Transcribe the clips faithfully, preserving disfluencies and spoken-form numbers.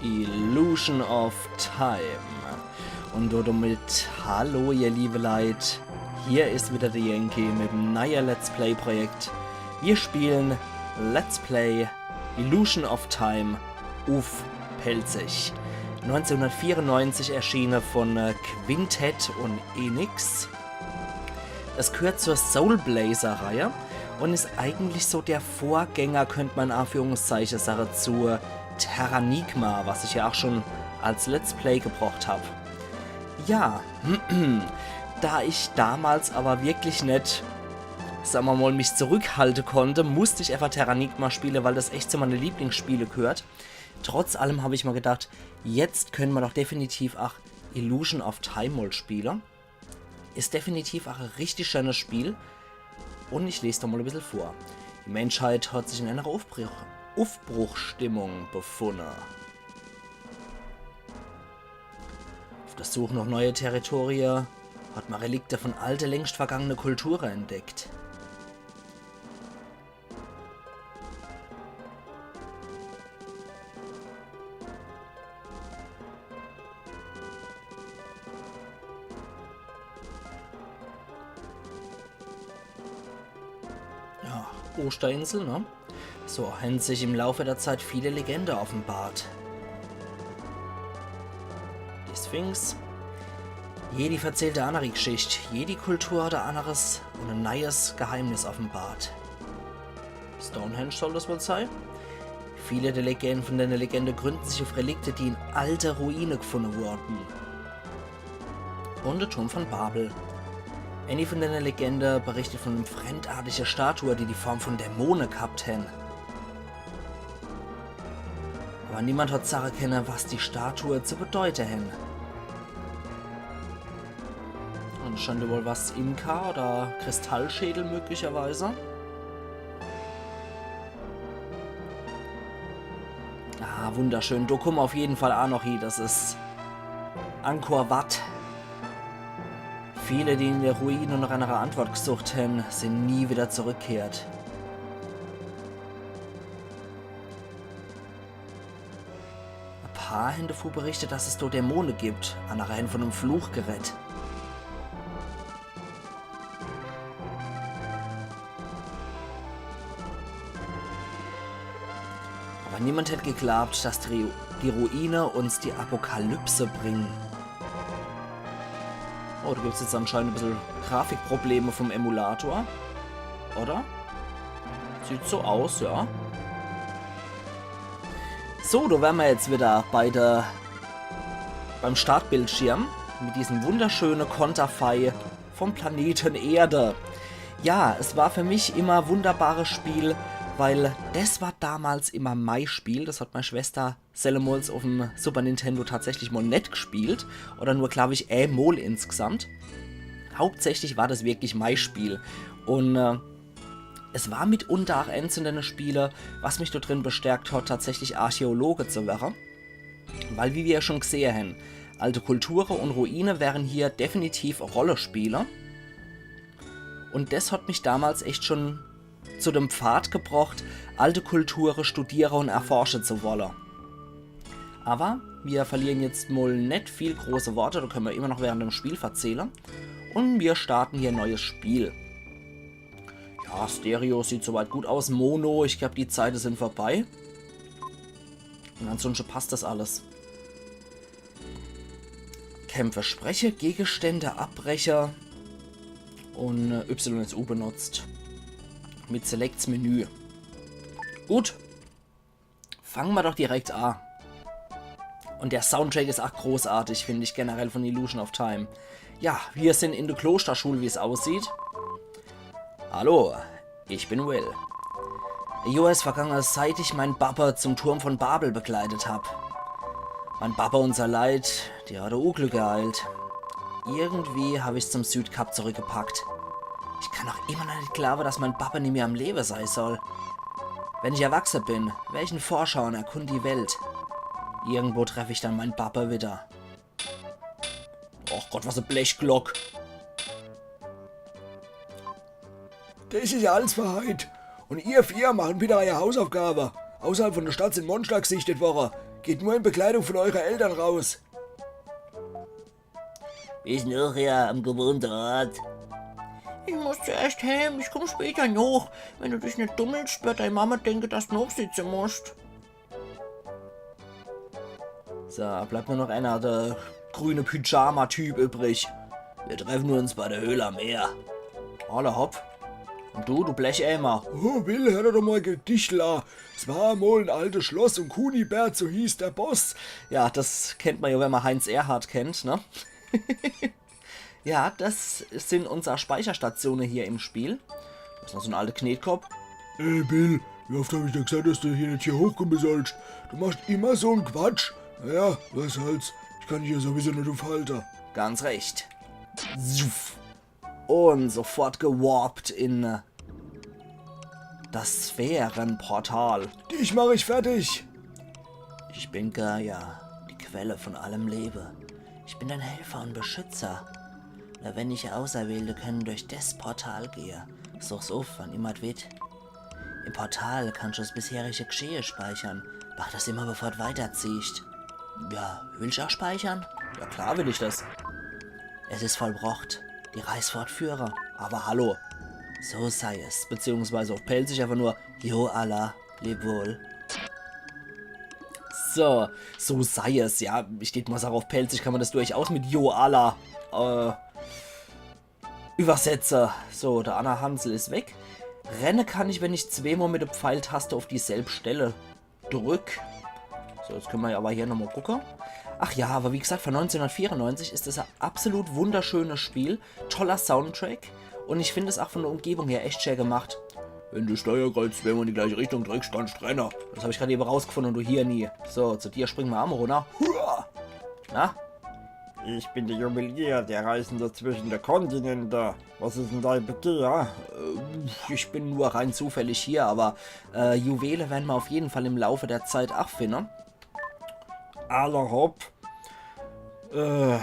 Illusion of Time. Un do-, domit hallo, ihr liebe Leit. Hier is wieder de Yankee mit'm neie Let's Play Projekt. Mir spielen Let's Play Illusion of Time uff Pälzisch. Neunzehnhundertvierundneunzig erschiene von, äh, Quintet un Enix. Es gehört zur Soul Blazer Reihe un is eigentlich so der Vorgänger, könnt man in Anführungszeiche sage, zu Terranigma, was ich ja auch schon als Let's Play gebracht hab. Ja, da ich damals aber wirklich net, sag mer mal, mich zurückhalte konnte, musst ich einfach Terranigma spiele, weil das echt zu meine Lieblingsspiele gehört. Trotz allem hab ich mir gedacht, jetzt könne mer doch definitiv auch Illusion of Time mal spiele. Is definitiv auch e richtig schönes Spiel. Un ich les doch mal e bissel vor. Die Menschheit hat sich in einer Aufbruch-, Aufbruchstimmung befunne. Auf der Suche nach neue Territorie hat man Relikte von alte, längst vergangene Kulture entdeckt. Ja, Osterinsel, ne? So hän sich im Laufe der Zeit viele Legende offenbart. Die Sphinx. Jedi verzählt e anneri Geschicht, jedi Kultur hat e anneres un e neies Geheimnis offenbart. Stonehenge soll das wohl sei. Viele der Legende, von dene Legende gründen sich auf Relikte, die in alte Ruine gefunne wurden. Un de Turm von Babel. Äni von dene Legende berichtet von eme fremdartige Statue, die die Form von Dämone gehabt hän. Aber niemand hat sage kenne, was die Statue zu bedeute hän. Un scheint wohl was Inka oder Kristallschädel möglicherweise. Ah, wunderschön. Do kumme mer auf jeden Fall a noch hie. Das is Angkor Wat. Viele, die in der Ruine nach einer Antwort gesucht hän, sin nie wieder zurückgekehrt. E paar hän devu berichtet, dass es do Dämone gibt. Annere hän von eme Fluch geredd. Aber niemand hätt geglaubt, dass die, die Ruine uns die Apokalypse bringen. Oh, do gibt's jetzt anscheinend e bissel Grafikprobleme vom Emulator. Oder? Sieht so aus, ja. So, do wäre mer jetzt wieder bei der, beim Startbildschirm mit diesem wunderschöne Konterfei vom Planeten Erde. Ja, es war für mich immer e wunderbares Spiel, weil das war damals immer mei Spiel. Das hat mei Schwester sellemols auf'm Super Nintendo tatsächlich mal net gespielt. Oder nur, glaub ich, emol insgesamt. Hauptsächlich war das wirklich mei Spiel. Un, äh, es war mitunter auch eins von dene Spiele, was mich do drin bestärkt hat, tatsächlich Archäologe zu werre. Weil, wie mer ja schon gesehe hän, alte Kulture un Ruine wären hier definitiv e Rolle spiele. Un das hat mich damals echt schon zu dem Pfad gebrocht, alte Kulture studiere un erforsche zu wolle. Aber mir verlieren jetzt mal net viel große Worte, do könne mer immer noch während dem Spiel verzähle. Un mir starten hier e neues Spiel. Ja, Stereo sieht soweit gut aus. Mono, ich glaub, die Zeite sin vorbei. Un ansonsten passt das alles. Kämpfe, spreche, Gegenstände, abbreche. Un, äh, Y S U benutzt. Mit Selects Menü. Gut. Fange mer doch direkt a. Un der Soundtrack is auch großartig, find ich, generell von Illusion of Time. Ja, mir sin in de Klosterschul, wie's aussieht. Hallo, ich bin Will. E Johr is vergange, seit ich mein Babbe zum Turm von Babel begleitet hab. Mein Babbe un sei Leit, die hat e Uglück ereilt. Irgendwie hab ich's zum Südkap zurückgepackt. Ich kann noch immer noch net glaawe, dass mein Babbe nimmi am Lewe sei soll. Wenn ich erwachse bin, wer ich en Forscher un erkund die Welt. Irgendwo treff ich dann mein Babbe wieder. Och Gott, was e Blechglock. Das is alles für heit. Un ihr vier machen bitte eier Hausaufgabe. Außerhalb von der Stadt sin Monster gesichtet worre. Geht nur in Begleitung von eure Eltern raus. Bis nachher am gewohnte Ort. Ich muss zuerscht heem, ich komm später noch. Wenn du dich net dummelst, werd dei Mama denke, dass du nochsitze musst. So, bleibt nur noch einer, der grüne Pyjama-Typ übrig. Wir treffen uns bei der Höhle am Meer. Alla hopp. Und du, du Blecheimer. Oh, Will, hör doch mal Gedichtler. Es war mal ein altes Schloss und Kunibert, so hieß der Boss. Ja, das kennt man ja, wenn man Heinz Erhardt kennt, ne? Ja, das sind unsere Speicherstationen hier im Spiel. Das is noch so ein alter Knetkopp. Ey, Bill, wie oft hab ich dir gesagt, dass du hier nicht hier hochkommen sollst? Du machst immer so einen Quatsch. Naja, was soll's. Ich kann dich ja sowieso nicht aufhalten. Ganz recht. Zuff. Und sofort gewarpt in, äh, das Sphärenportal. Dich mach ich fertig. Ich bin Gaia, die Quelle von allem Leben. Ich bin dein Helfer und Beschützer. Nur wenige Auserwählte können durch das Portal gehen. Such's uff, wann immer du willst. Im Portal kannst du das bisherige Geschehen speichern. Mach das immer, bevor du weiterziehst. Ja, willst du auch speichern? Ja, klar will ich das. Es ist vollbracht. Die Reis fortführe. Aber hallo. So sei es. Beziehungsweise auf Pälzisch einfach nur: Jo, alla, leb wohl. So, so sei es, ja. Ich deet mal sage, auf Pälzisch kann man das durchaus mit Jo, alla, äh, übersetze. So, der anner Hansel is weg. Renne kann ich, wenn ich zweemol mit der Pfeiltaste auf dieselb Stelle drück. So, jetzt können wir aber hier nochmal gucken. Ach ja, aber wie gesagt, von neunzehnhundertvierundneunzig ist das ein absolut wunderschönes Spiel. Toller Soundtrack. Und ich finde es auch von der Umgebung her echt schön gemacht. Wenn du Steuerkreuz zweemol in die gleiche Richtung drückst, kannst du rennen. Das habe ich gerade eben rausgefunden und du hier nie. So, zu dir springen wir auch mal runter. Hua! Na? Ich bin der Juwelier, der Reisende zwischen der Kontinente. Was ist denn dein Begehr? Äh, ich bin nur rein zufällig hier, aber, äh, Juwele werden wir auf jeden Fall im Laufe der Zeit auch finden. Alla hopp. Äh,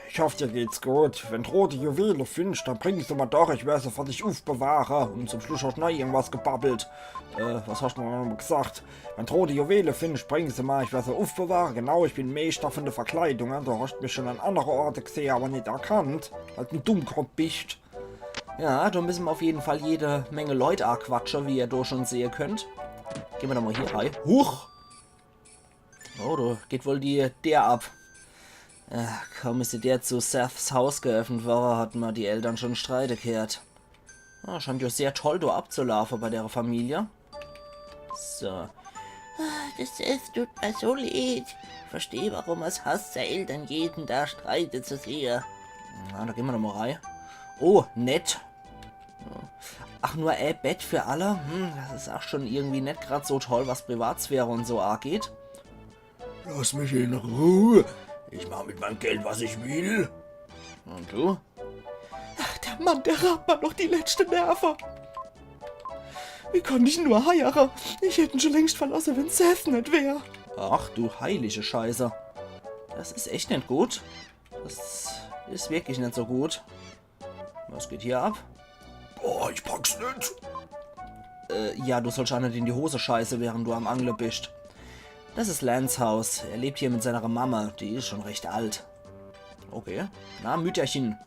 ich hoff, dir geht's gut. Wenn du rote Juwele findst, dann bring se mer doch, ich wer se für dich uffbewahre. Und zum Schluss hast du noch irgendwas gebabbelt. Äh, was hast du noch mal gesagt? Wenn du rote Juwele findst, bring se mer, ich wer se uffbewahre. Genau, ich bin Meister von der Verkleidung, ne? Du hast mich schon an andere Orte gesehen, aber nicht erkannt, weil du ein Dummkopf bist. Ja, da müssen wir auf jeden Fall jede Menge Leute anquatschen, wie ihr da schon sehen könnt. Gehen wir doch mal hier rein. Huch! Oh, da geht wohl die Deer ab. Äh, kaum ist die Deer zu Seths Haus geöffnet worden, hat man die Eltern schon streite gehört. Ah, scheint ja sehr toll da abzulaufen bei der Familie. So. Ah, das Seth tut mir so leid. Ich verstehe, warum er's hasst, seine Eltern jeden Tag streite zu sehen. Na, da gehen wir doch mal rein. Oh, nett. Ach, nur ein Bett für alle? Hm, das ist auch schon irgendwie nicht grad so toll, was Privatsphäre und so angeht. Lass mich in Ruhe. Ich mach mit meinem Geld, was ich will. Und du? Ach, der Mann, der raubt mir noch die letzte Nerve. Wie konnt ich ihn nur heiere? Ich hätt ihn schon längst verlasse, wenn Seth nicht wär. Ach du heilige Scheiße. Das ist echt nicht gut. Das ist wirklich nicht so gut. Was geht hier ab? Boah, ich pack's nicht. Äh, ja, du sollst auch nicht in die Hose scheiße, während du am Angle bist. Das ist Lance Haus. Er lebt hier mit seiner Mama. Die ist schon recht alt. Okay. Na, Mütterchen.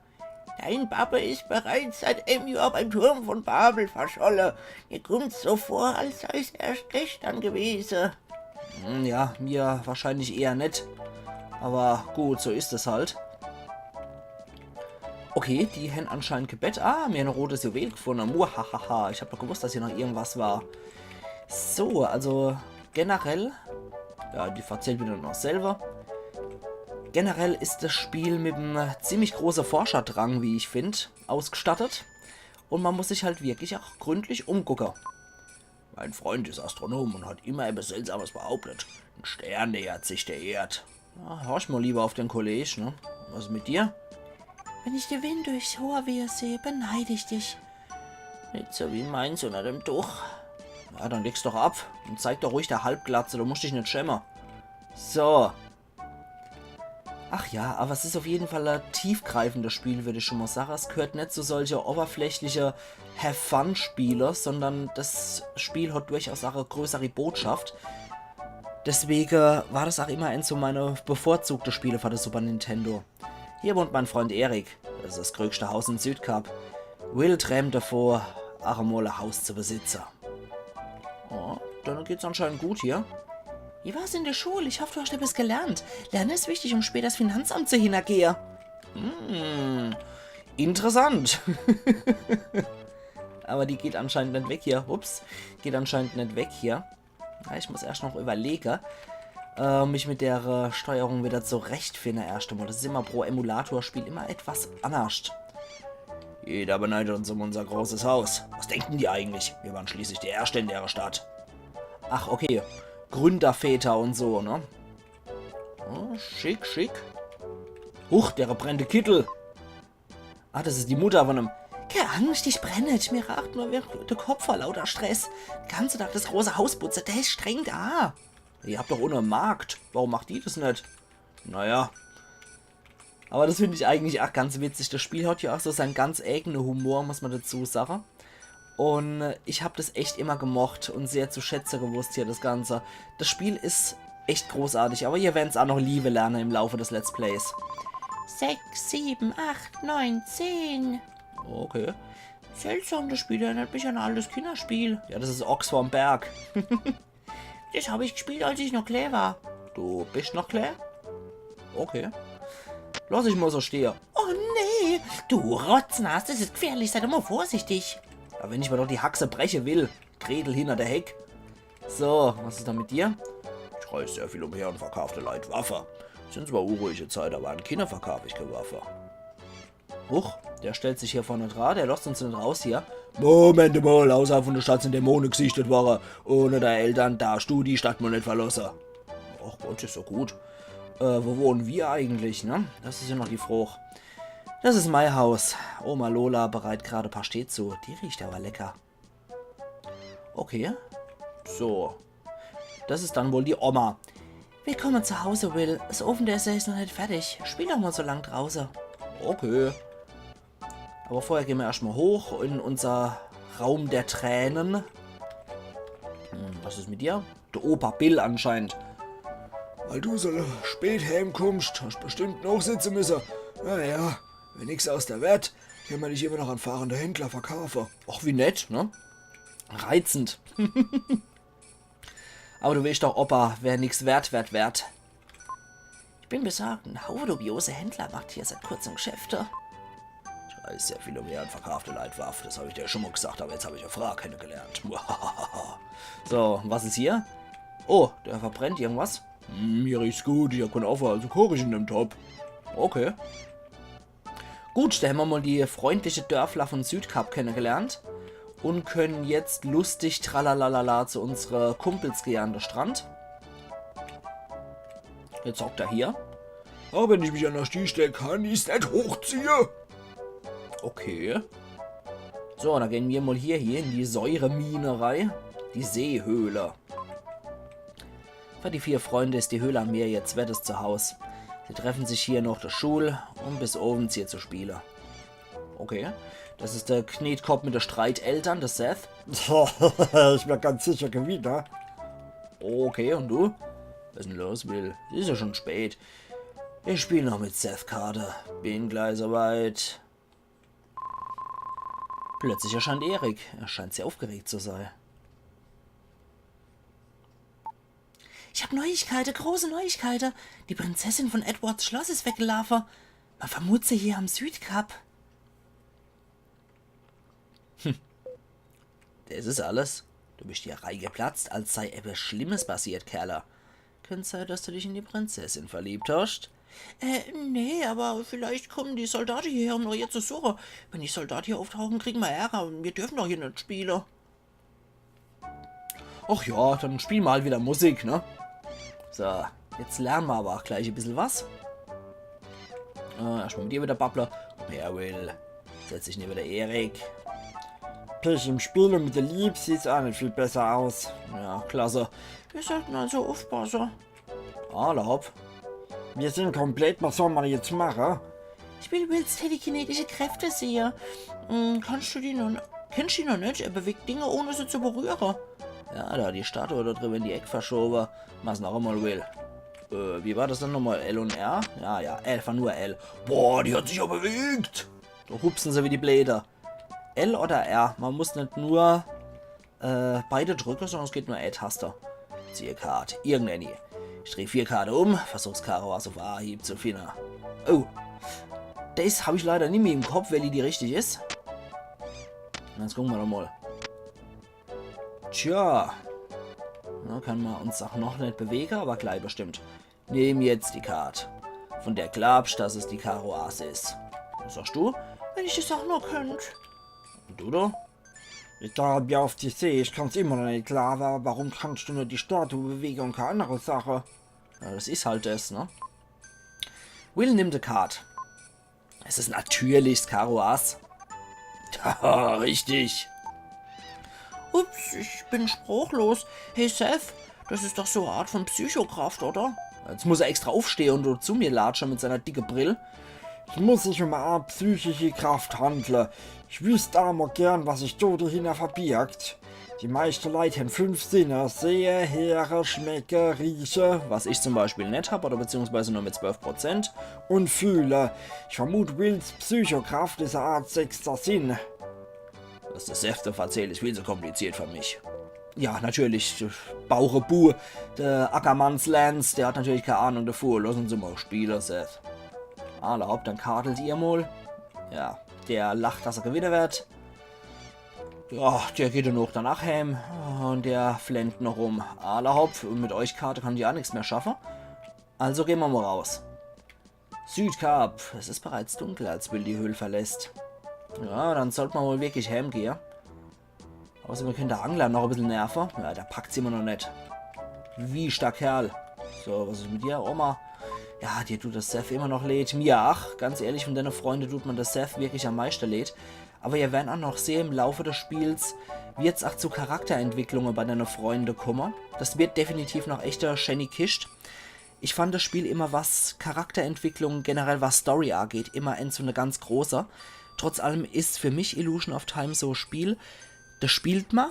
Dein Papa ist bereits seit einem Jahr beim Turm von Babel verschollen. Mir kommt's so vor, als sei es erst gestern gewesen. Hm, ja, mir wahrscheinlich eher nicht. Aber gut, so ist es halt. Okay, die hän anscheinend gebett. Ah, mir hän ein rotes Juwel gefunden. Muahaha, ich hab doch gewusst, dass hier noch irgendwas war. So, also generell, ja, die verzählt wieder noch selber. Generell ist das Spiel mit einem ziemlich großen Forscherdrang, wie ich find, ausgestattet. Und man muss sich halt wirklich auch gründlich umgucken. Mein Freund ist Astronom und hat immer etwas Seltsames behauptet. Ein Stern nähert sich der Erd. Na, horch mal lieber auf den Kollege, ne? Was ist mit dir? Wenn ich dir Wind durchs Haar wehen sehe, beneid ich dich. Nicht so wie meins unter dem Tuch. Ja, dann leg's doch ab und zeig doch ruhig dei Halbglatze, du musst dich nicht schämen. So. Ach ja, aber es ist auf jeden Fall ein tiefgreifendes Spiel, würde ich schon mal sagen. Es gehört nicht zu solche oberflächliche Have-Fun-Spiele, sondern das Spiel hat durchaus auch eine größere Botschaft. Deswege war das auch immer eins von meine bevorzugte Spiele für das Super Nintendo. Hier wohnt mein Freund Erik. Das is das größte Haus in Südkap. Will träumt davor, auch emol e Haus zu besitze. Oh, dann geht's anscheinend gut hier. Wie war's in der Schule? Ich hoff, du hast etwas gelernt. Lernen ist wichtig, um später das Finanzamt zu hintergehe. Hm, interessant. Aber die geht anscheinend net weg hier. Ups, geht anscheinend net weg hier. Ja, ich muss erst noch überlege, äh, mich mit der äh, Steuerung wieder zurechtfinde erst einmal. Das is immer pro Emulatorspiel immer etwas annerscht. Jeder beneidet uns um unser großes Haus. Was denken die eigentlich? Wir waren schließlich die Erste in der Stadt. Ach, okay. Gründerväter und so, ne? Oh, schick, schick. Huch, der brennende Kittel. Ah, das is die Mutter von dem. Keine Angst, ich brenn net. Mir raacht nur der Kopf vor lauter Stress. Den ganzen Tag das große Haus putze, der is streng da. Ihr habt doch ohne Markt. Warum macht die das net? Naja. Aber das find ich eigentlich auch ganz witzig. Das Spiel hat ja auch so sein ganz eigene Humor, muss man dazu sagen. Und ich hab das echt immer gemocht und sehr zu schätzen gewusst hier, das Ganze. Das Spiel is echt großartig, aber ihr werden's auch noch liebe lernen im Laufe des Let's Plays. Sechs, sieben, acht, neun, zehn. Okay. Seltsam, das Spiel erinnert mich an ein altes Kinderspiel. Ja, das is Ochs vorm Berg. Das hab ich gespielt, als ich noch klää war. Du bist noch klää? Okay. Lass ich mal so stehe. Oh nee, du Rotznas, das is gefährlich, sei doch mal vorsichtig. Aber wenn ich mir doch die Haxe breche will, Gretel hinter der Heck. So, was is da mit dir? Ich reis sehr viel umher und verkaaf de Leit Waffe. Sind zwar unruhige Zeite, aber an Kinder verkaaf ich keine Waffe. Huch, der stellt sich hier vorne dran, der losst uns net raus hier. Moment mal, außerhalb von der Stadt sind Dämonen gesichtet worden. Ohne deine Eltern darfst du die Stadt mal net verlassen. Ach Gott, is so gut. Äh, wo wohnen wir eigentlich, ne? Das is ja noch die Frage. Das is mein Haus. Oma Lola bereit gerade Pastete zu. Die riecht aber lecker. Okay. So. Das is dann wohl die Oma. Willkommen zu Hause, Will. Das Ofenesse is noch net fertig. Spiel doch mal so lang drauße. Okay. Aber vorher gehen wir erstmal hoch in unser Raum der Tränen. Hm, was is mit dir? Der Opa Bill anscheinend. Weil du so spät heimkommst, hast bestimmt noch sitze müsse. Naja, wenn nix aus der werd, kann man dich immer noch an fahrende Händler verkaufen. Ach, wie nett, ne? Reizend. Aber du weescht doch, Opa, wer nix werd, werd wert. Ich bin besorgt, ein Haufe dubiose Händler macht hier seit kurzem Geschäfte. Ich reis sehr viel umher und verkaaf de Leit Waffe, das hab ich dir schon mal gesagt, aber jetzt hab ich e Frau kennengelernt. So, was is hier? Oh, der verbrennt irgendwas. Hm, mir riecht's gut, ich hab kein Affe, also koch ich in dem Topf. Okay. Gut, da hämmer mal die freundliche Dörfler von Südkap kennengelernt und können jetzt lustig tralalala zu unsere Kumpels gehe an de Strand. Jetzt hockt er hier. Aber wenn ich mich an der Stieß stelle, kann ich's net hochziehe. Okay. So, dann gehen wir mal hier, hier in die Säuremine rein. Die Seehöhle. Für die vier Freunde is die Höhle am Meer ihr zweites Zuhaus. Sie treffen sich hier noch de Schul, um bis owends hier zu spiele. Okay. Das is der Knetkopp mit de Streiteltern, der Seth. Ich bin ganz sicher Gewinner. Okay, und du? Was is denn los, Will? Es is ja schon spät. Ich spiel noch mit Seth Karte. Bin gleich soweit. Plötzlich erscheint Erik. Er scheint sehr aufgeregt zu sein. Ich hab Neuigkeite, große Neuigkeite. Die Prinzessin von Edwards Schloss is weggelaufe. Man vermut sie hier am Südkap. Hm. Das is alles? Du bist hier reigeplatzt, als sei etwas Schlimmes passiert, Kerle. Könnt sei, dass du dich in die Prinzessin verliebt hast? Äh, nee, aber vielleicht kommen die Soldate hierher, um nach ihr zu suchen. Wenn die Soldate hier auftauchen, kriegen wir Ärger und wir dürfen doch hier net spielen. Ach ja, dann spielen wir halt wieder Musik, ne? So, jetzt lernen wir aber auch gleich ein bisschen was. Äh, erstmal mit dir wieder babble. Komm her, Will. Setz dich neben der Erik. Pech im Spiel und mit der Lieb sieht's auch nicht viel besser aus. Ja, klasse. Wir sollten also aufpassen. Alla hopp. Wir sind komplett, was soll man jetzt machen? Ich will Wills telekinetische Kräfte sehen. Hm, kannst du die noch, kennst du die noch nicht? Er bewegt Dinge, ohne sie zu berühren. Ja, do die Statue do driwwe in die Eck verschowe. Mach's noch emol, Will. Äh, wie war das dann nochmal? L und R? Ja, ja, einfach nur L. Boah, die hat sich ja bewegt. Do hupsen se wie die Bleede. L oder R. Man muss net nur äh, beide drücke, sondern es geht nur e Taste. Zieh e Kart. Irgendeeni. Ich dreh vier Karte um, versuch's Karo Ass uff Ahieb zu finne. Oh. Das hab ich leider nimmi im Kopf, welli die richtig is. Jetzt gucke mer doch mol. Tja. Do kann mer uns ach noch net bewege, awwer glei bestimmt. Nemm jetzt die Kart, vun der glaabsch, dass es die Karo Ass is. Was sagsch du? Wenn ich die Sach nur könnt. Und du do? Ich glaab ja uff die See, ich kann's immer noch net glaawe, warum kannsch du nur die Statue bewege und kee annere Sache? Ja, das is halt das, ne? Will, nimm die Kart. Es is natürlich 's Karo Ass. Haha, richtig. Ups, ich bin sprachlos. Hey Seth, das is doch so e Art von Psychokraft, oder? Jetzt muss er extra uffstehe und zu mir latsche mit seiner dicke Brill. Es muss sich um e Art psychische Kraft handle. Ich wüsst awwer gern, was sich do dahinner verbirgt. Die meischte Leit hen fünf Sinne. Sehe, heere, schmecke, rieche, was ich zum Beispiel net hab oder beziehungsweise nur mit zwölf Prozent. Und fühle. Ich vermut, Wills Psychokraft is e Art sechster Sinn. Was de Seth do verzählt, is viel zu kompliziert für mich. Ja, natürlich, Baurebu, de Ackermanns Lance, der hat natürlich kee Ahnung davon. Loss uns mol spiele, Seth. Alla hopp, dann kartelt ihr mol. Ja, der lacht, dass er Gewinner werd. Ja, der geht dann ach danach heim. Und der flennt noch rum. Alla hopp, und mit euch Karte kann ich ach nix mehr schaffe. Also gehn mer mol raus. Südkap, es is bereits dunkel, als Will die Höhl verlässt. Ja, dann sollt mer wohl wirklich heimgehe. Außer mer könnt de Angler noch e bissel nerve. Ja, der packt's immer noch net. Wieschter Kerl. So, was is mit dir, Oma? Ja, dir tut de Seth immer noch leed. Mir ach. Ganz ehrlich, von dene Freunde tut mer de Seth wirklich am meischte leed. Awwer ihr werren ach noch sehe, im Laufe des Spiels wird's ach zu Charakterentwicklunge bei dene Freunde kumme. Das wird definitiv noch echt e schäni Kischt. Ich fand das Spiel immer, was Charakterentwicklung, generell was Story ageht, immer eins so e ganz großer. Trotz allem is für mich Illusion of Time so e Spiel, das spielt mer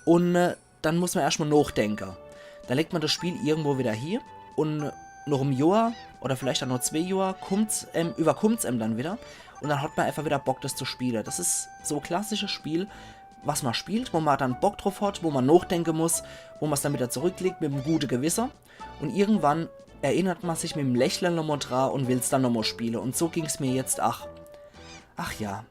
und äh, dann muss mer erscht mol nochdenke. Dann legt mer das Spiel irgendwo wieder hie und noch em Johr oder vielleicht ach noch zwee Johr kummt's, ähm, überkummt's em dann wieder und dann hat mer einfach wieder Bock, das zu spiele. Das is so e klassisches Spiel, was mer spielt, wo mer dann Bock drauf hat, wo mer nochdenke muss, wo mer's dann wieder zurücklegt mit em gute Gewisse. Und irgendwann erinnert mer sich mit em Lächle nochmol dra und will's dann nochmol spiele. Und so ging's mir jetzt ach. Ach ja.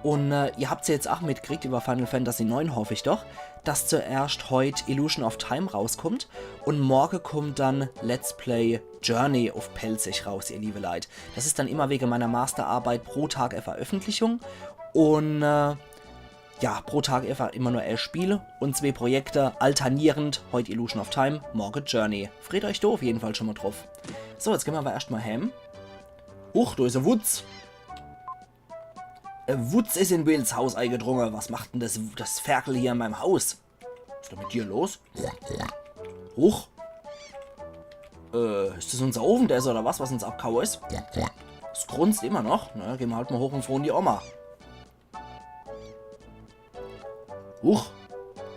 Und äh, ihr habt's ja jetzt ach mitgekriegt über Final Fantasy neun, hoff ich doch, dass zuerscht heut Illusion of Time rauskummt und morge kummt dann Let's Play Journey uff Pälzisch raus, ihr liebe Leit. Das is dann immer wege meiner Masterarbeit pro Tag e Veröffentlichung und äh, ja, pro Tag einfach immer nur elf Spiele und zwee Projekte, alternierend, heut Illusion of Time, morge Journey. Freut euch do uff jeden Fall schon mol drauf. So, jetzt gehn mer awwer erscht mol heim. Huch, do is e Wutz. E Wutz is in Wills Haus eingedrunge. Was macht denn das, das Ferkel hier in meinem Haus? Was is denn mit dir los? Huch. Äh, is das unser Owendesse oder was, was uns abghaue is? Es grunzt immer noch. Na, gehn mer halt mol hoch und frohe die Oma. Huch.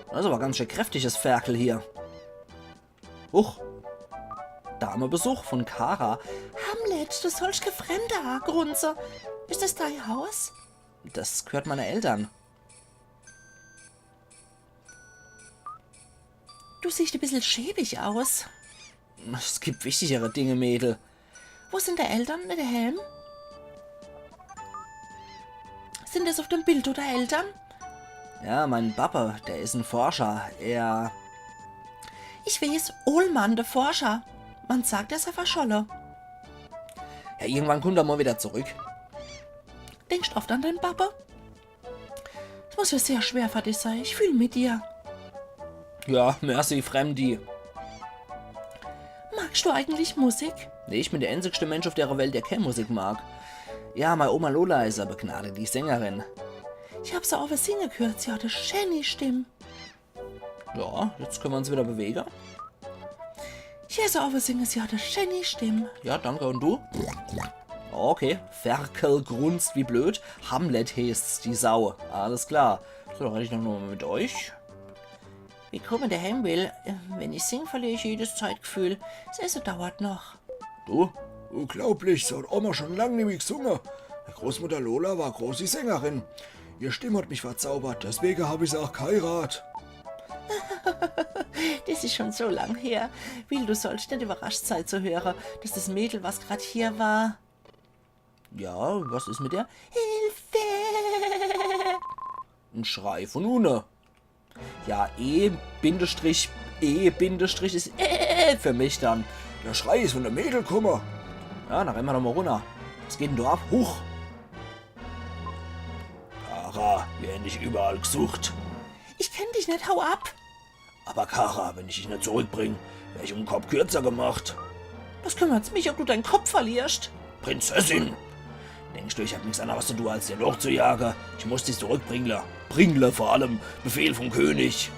Das is awwer ganz schön kräftiges Ferkel hier. Huch. Do hammer Besuch von Kara. Hamlet, du sollsch kee Fremde agrunze. Is das dei Haus? Das gehört meine Eltern. Du siehsch e bissel schäbig aus. Es gibt wichtigere Dinge, Mädel. Wo sin dei Eltern? Net deheem? Sin das uff dem Bild do dei Eltern? Ja, mein Papa, der is en Forscher. Er... Ich weeß, Olman, de Forscher. Man sagt, er sei verscholle. Ja, irgendwann kummt er mol wieder zurück. Denksch oft an dein Papa? Es muss ja sehr schwer für dich sei. Ich fühl mit dir. Ja, merci, Fremdi. Magsch du eigentlich Musik? Nee, ich bin der einzigste Mensch auf der Welt, der kee Musik mag. Ja, mei Oma Lola is e begnadete Sängerin. Ich hab se owwe singe gehört, sie hat e schäni Stimm. Ja, jetzt könne mer uns wieder bewege. Hier is owwe singe, sie hat e schäni Stimm. Ja, danke. Und du? Okay, Ferkel grunzt wie blöd. Hamlet heeßt's, die Sau. Alles klar. So, dann rede ich noch mol mit euch. Willkommen daheim, Will. Äh, wenn ich sing, verlier ich jedes Zeitgefühl. 's Esse dauert noch. Du? Unglaublich, so hat Oma schon lang nimmi gesunge. Großmutter Lola war großi Sängerin. Ihr Stimm hat mich verzaubert, deswege hab ich se auch geheirat. Das is schon so lang her. Will, du sollst net überrascht sei zu höre, dass das Mädel, was grad hier war. Ja, was is mit der? Hilfe! Ein Schrei von unne. Ja, E Bindestrich, E Bindestrich is äh für mich dann. Der Schrei is von dem Mädel kumme. Ja, dann renne mer doch mal runner. Was geht denn do ab? Huch! Kara, wir hän dich überall gesucht. Ich kenn dich net, hau ab! Aber Kara, wenn ich dich net zurückbring, wer ich um den Kopf kürzer gemacht. Was kümmert's mich, ob du deinen Kopf verlierst? Prinzessin! Denkst du, ich hab nix anderes zu tun, als dir nachzujage? Ich muss dich zurückbringle. Bringle vor allem. Befehl vom König.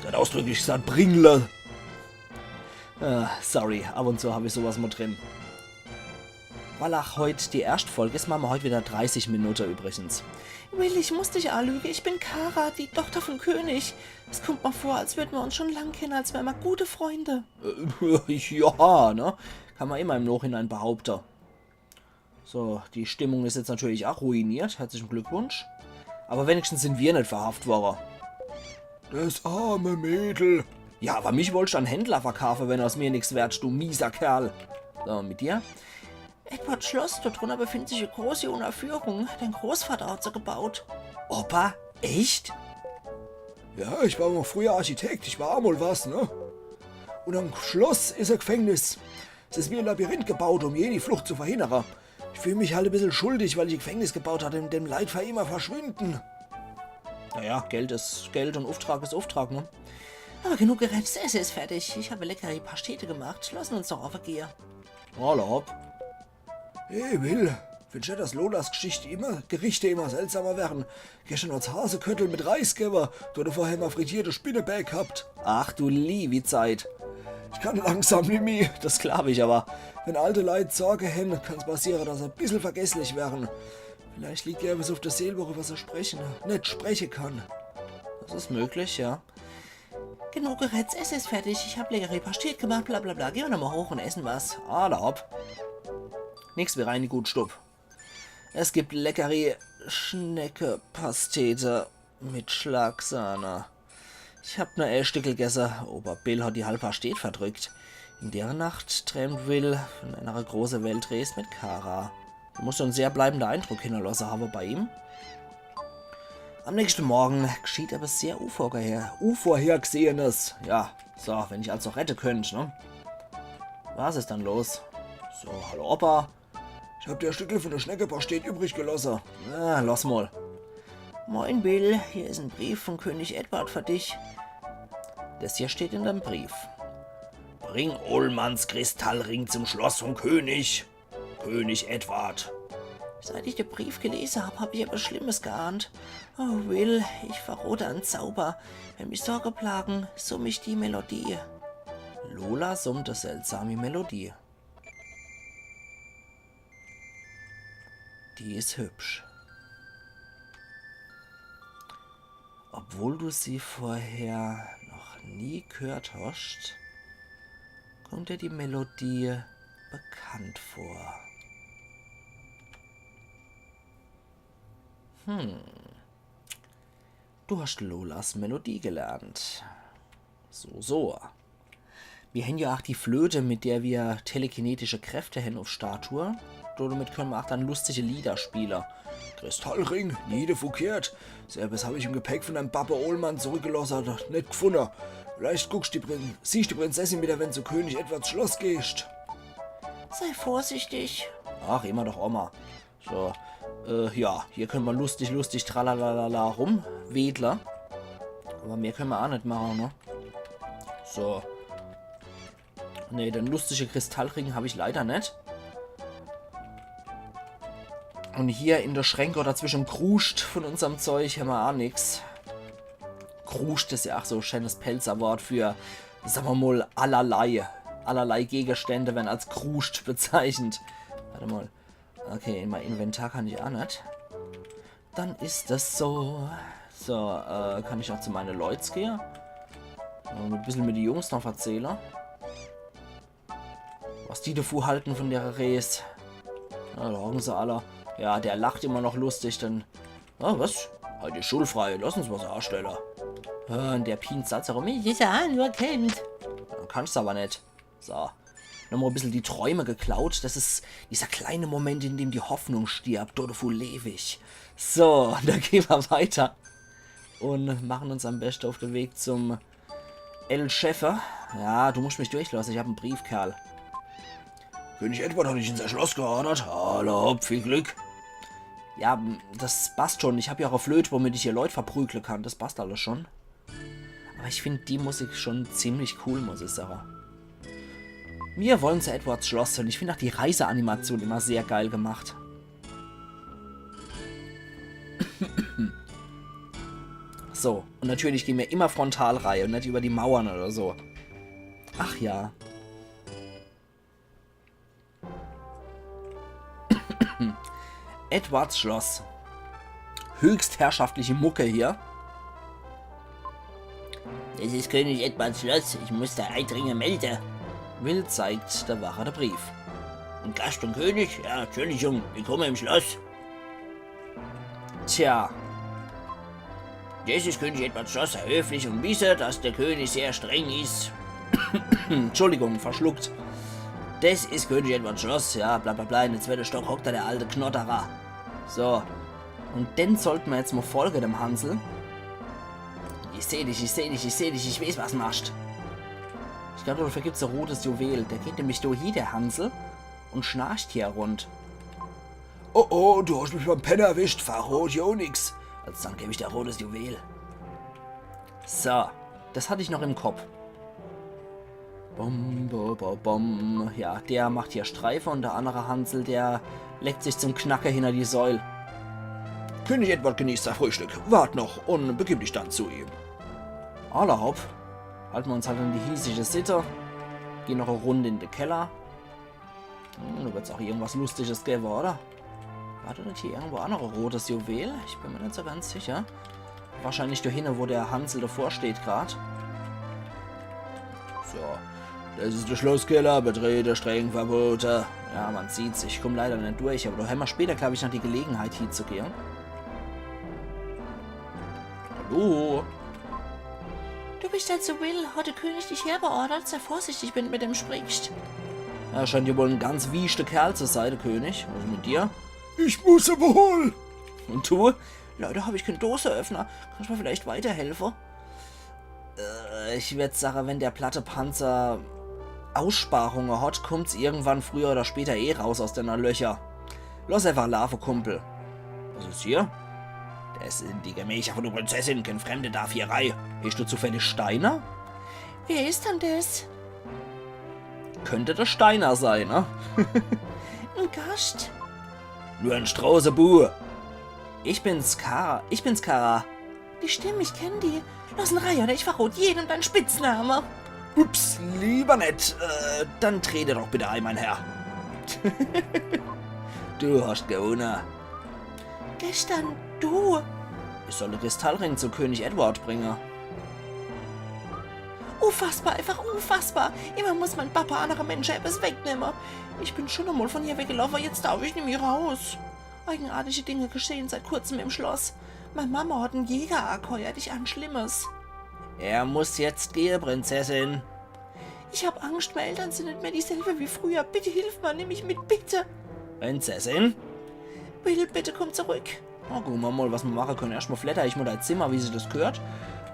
Der hat ausdrücklich gesagt, bringle. Äh, sorry, ab und zu hab ich sowas mal drin. Weil auch heut die erscht Folg is, mache mer heut wieder dreißig Minute übrigens. Will, ich muss dich anlüge. Ich bin Kara, die Tochter vom König. Es kommt mer vor, als würden mer uns schon lang kenne, als wären mer gute Freunde. Äh, ja, ne? Kann mer immer im Nachhinein behaupte. So, die Stimmung is jetzt natürlich auch ruiniert. Herzlichen Glückwunsch. Aber wenigstens sind wir net verhaft worre. Das arme Mädel. Ja, aber mich wollst du an Händler verkaufe, wenn aus mir nix werd, du mieser Kerl. So, mit dir? Edwards Schloss, dort drunter befindet sich eine große Unterführung. Dein Großvater hat sie gebaut. Opa? Echt? Ja, ich war mal früher Architekt, ich war mal was, ne? Und am Schluss is ein Gefängnis. Es is wie ein Labyrinth gebaut, um jede Flucht zu verhindern. Ich fühl mich halt ein bisschen schuldig, weil ich ein Gefängnis gebaut hab, in dem Leit für immer verschwinden. Naja, Geld is Geld und Auftrag is Auftrag, ne? Aber genug gerätzt, das Esse is fertig. Ich hab leckere Pastete gemacht. Lassen uns doch aufgehe. Alla hopp. Hey, Will, findest du, dass Lolas Geschichte immer, Gerichte immer seltsamer werden? Gestern hat's Haseköttel mit Reis gewwe, du hast vorher mal frittierte Spinnebää gehabt. Ach du liewi Zeit. Ich kann langsam nimmi, das glaub ich aber. Wenn alte Leit Sorge hän, kann's passiere, dass se e bissel vergesslich werre. Vielleicht liegt ihr etwas auf der Seel, worüber se sprechen, net spreche kann. Das is möglich, ja. Genug gerätzt, Esse is fertig. Ich hab leckere Pastete gemacht, bla bla bla. Gehn mer nochmal hoch und essen was. Alla hopp. Nix wie rein in die gut Stub. Es gibt leckere Schneckepastete mit Schlagsahne. Ich hab nur e Stückel gesse, aber Bill hat die halb Pastete verdrückt. In der Nacht träumt Will von einer großen Weltreise mit Kara. Muss schon en sehr bleibender Eindruck hinterlasse habe bei ihm. Am nächsten Morgen geschieht etwas sehr unvorher-, Unvorhergesehenes. Ja, so, wenn ich also rette könnt, ne? Was is dann los? So, hallo Opa. Ich hab dir e Stückel von der Schneckepastete übrig gelasse. Ah, lass mal. Moin, Bill. Hier is en Brief von König Edward für dich. Das hier steht in dem Brief. Bring Olmans Kristallring zum Schloss vom König. König Edward. Seit ich den Brief gelesen hab, hab ich etwas Schlimmes geahnt. Oh, Will, ich verrote en Zauber. Wenn mich Sorge plagen, summ ich die Melodie. Lola summt e seltsami Melodie. Die is hübsch. Obwohl du sie vorher noch nie gehört hast, kommt dir die Melodie bekannt vor. Hm. Du hast Lolas Melodie gelernt. So, so. Mir hän ja auch die Flöte, mit der mir telekinetische Kräfte hän auf Statue. Damit können mir auch dann lustige Lieder spiele. Kristallring, nie verkehrt. So etwas hab ich im Gepäck von deinem Pappe Olman zurückgelosse, net gefunne. Vielleicht guckst die Prin-, siehst die Prinzessin wieder, wenn zu König Edwards Schloss gehst. Sei vorsichtig. Ach, immer doch Oma. So, äh, ja, hier können mir lustig, lustig, tralalala rumwedle. Aber mehr können mir auch net mache, ne? So. Nee, den lustige Kristallring hab ich leider net. Und hier in der Schränke oder zwischen Kruscht von unserem Zeug hämmer auch nix. Kruscht is ja auch so e schönes Pälzer Wort für, sag mer mal, allerlei. Allerlei Gegenstände werden als Kruscht bezeichnet. Warte mal. Okay, in mein Inventar kann ich auch net. Dann is das so. So, äh, kann ich auch zu meine Leuts gehe? Äh, e bissel mit de Jungs noch verzähle. Was die devu halte vun dere Rees. Ja, do hocken se alle. Ja, der lacht immer noch lustig, dann. Oh, was? Heit is schulfrei, lass uns was aastelle. Äh, un der pient Satz erum. Ich is ja nur Kind. Dann kannsch's awwer net. So. Nochmol e bissel die Träume geklaut. Das is dieser kleine Moment, in dem die Hoffnung stirbt. Dodevu lew ich. So, do gehn mer weiter. Un mache uns am beschte uff de Weg zum El Chefe. Ja, du muscht mich durchlosse. Ich hab en Brief, Kerl. König Edward hot dich in sei Schloss geordert. Alla hopp, viel Glück. Ja, m, das passt schon. Ich hab ja ach e Flöt, womit ich hier Leut verprügle kann. Das passt alles schon. Awwer ich find die Musik schon ziemlich cool, muss ich sage. Mir wolle zu Edwards Schloss un ich find ach die Reiseanimation immer sehr geil gemacht. So, un natürlich gehn mer immer frontal rei un net über die Mauern oder so. Ach ja. Edwards Schloss. Höchst herrschaftliche Mucke hier. Das is König Edwards Schloss. Ich muss do eidringend melde. Will zeigt de Wache de Brief. En Gascht vum König? Ja, Entschuldigung, willkomme im Schloss. Tja. Das is König Edwards Schloss, sei höflich un wisse, dass de König sehr streng is. Entschuldigung, verschluckt. Das is König Edwards Schloss, ja, bla bla bla. In de zwette Stock hockt do de alte Knodderer. So. Un den sollte mer jetzt mol folge, dem Hansel. Ich seh dich, ich seh dich, ich seh dich, ich weeß, was du machscht. Ich glaab, dodefür gibt's e rotes Juwel. Der geht nämlich do hie, de Hansel, un schnarcht hier rund. Oh oh, du hoscht mich beim Penne erwischt, verrot jo nix. Also dann geb ich der e rotes Juwel. So, das hatt ich noch im Kopp. Bom, bom, bom, bom. Ja, der macht hier Streife un de annere Hansel, der legt sich zum Knacke hinner die Säul. König Edward genießt sei Frühstück. Wart noch un begib dich dann zu ihm. Alla hopp. Halte mer uns halt an die hiesige Sitte. Gehn noch e Rund in de Keller. Hm, do wird's ach irgendwas Lustiges gewwe, oder? War do net hier irgendwo ach noch e rotes Juwel? Ich bin mer net so ganz sicher. Wahrscheinlich do hinne, wo de Hansel devor steht grad. So. Das is de Schlosskeller, Betrete streng verbote. Ja, mer sieht's, ich komm leider net durch, awwer do hämmer später, glaab ich, noch die Gelegenheit hiezugehe. Hallo? Du bischt also Will, hot de König dich herbeordert? Sei vorsichtig, wenn d' mit dem sprichscht. Er scheint jo wohl en ganz wieschte Kerl zu sei, de König. Was is mit dir? Ich muss awwer hol. Un du? Leider hab ich kän Doseöffner. Kannscht mer vielleicht weiterhelfe? Äh, ich würd sage, wenn de platte Panzer Aussparunge hot, kummt's irgendwann früher oder später eh raus aus denne Löcher. Loss äfach laafe, Kumpel. Was is hier? Das sin die Gemächer vun de Prinzessin, kän Fremde darf hier rei. Hescht du zufällig Steiner? Wer is dann das? Könnt de Steiner sei, ne? En Gascht. Nur en Stroßebu. Ich bin's, Kara. Ich bin's, Kara. Die Stimm, ich kenn die. Loss en rei, oder ich verrot jedem dein Spitzname. Ups, lieber net. Äh, dann trete doch bitte ei, mein Herr. Du hoscht gewunne. Gestern du. Ich soll de Kristallring zu König Edward bringe. Unfassbar, einfach unfassbar. Immer muss mein Papa annere Mensche ebbes wegnemme. Ich bin schun emol vun hier weggelaafe, jetzt darf ich nimmi raus. Eigenartige Dinge geschehen seit kurzem im Schloss. Mei Mama hot en Jäger ageheuert, ich ahn Schlimmes. Er muss jetzt gehe, Prinzessin. Ich hab Angscht, mei Eltern sin net mehr dieselbe wie früher. Bitte hilf mer, nimm mich mit, bitte. Prinzessin? Will, bitte komm zurück. Na, gucke mer mol, was mer mache kenne. Erscht mol fledder ich mol dei Zimmer, wie sich das gehört.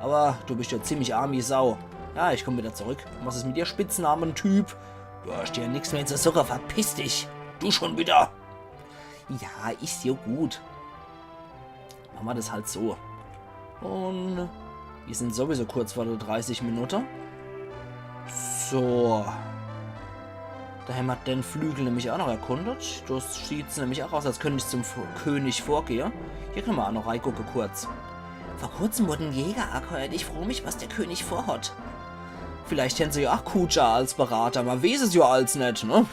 Awwer du bischt jo ziemlich arm wie Sau. Ja, ich komm widder zurück. Un was is mit dir, Spitznamentyp? Du hoscht hier nix mehr zu suche, verpiss dich. Du schun widder. Ja, is jo gut. Mache mer das halt so. Un mir sin sowieso kurz vor de dreißig Minute. So. Do hämmer den Flügel nämlich ach noch erkundet. Das sieht nämlich ach aus, als könnt ich zum F-, König vorgehe. Hier kenne mer ach noch reigucke kurz. Vor kurzem wurd en Jäger ageheuert. Ich froo mich, was de König vorhot. Vielleicht hänn se jo ach Kuja als Berater. Mer weeß es jo als net, ne?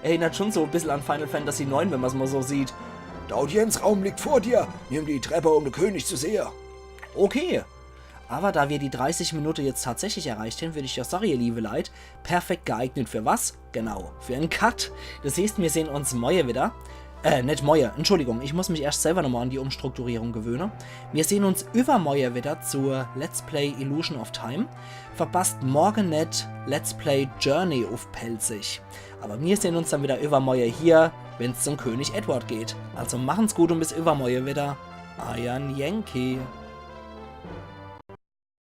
Erinnert schun so e bissel an Final Fantasy neun, wenn mer's mol so sieht. De Audienzraum liegt vor dir. Nimm die Trepp, um de König zu sehe. Okay. Awwer da mir die dreißig Minutte jetzt tatsächlich erreicht hen, würd ich jo sage, ihr liewe Leit, perfekt geeignet für was? Genau, für en Cut. Des heeßt, mir sehn uns moie widder. Äh, net moie, Entschuldigung, ich muss mich erscht selwer nochmol an die Umstrukturierung gewöhne. Mir sehn uns iwwermoie widder zur Let's Play Illusion of Time. Verpasst morge net Let's Play Journey uff Pälzisch. Awwer mir sehn uns dann widder iwwermoie hier, wenn's zum König Edward geht. Also machen's gut un bis iwwermoie widder. Eier Yankee.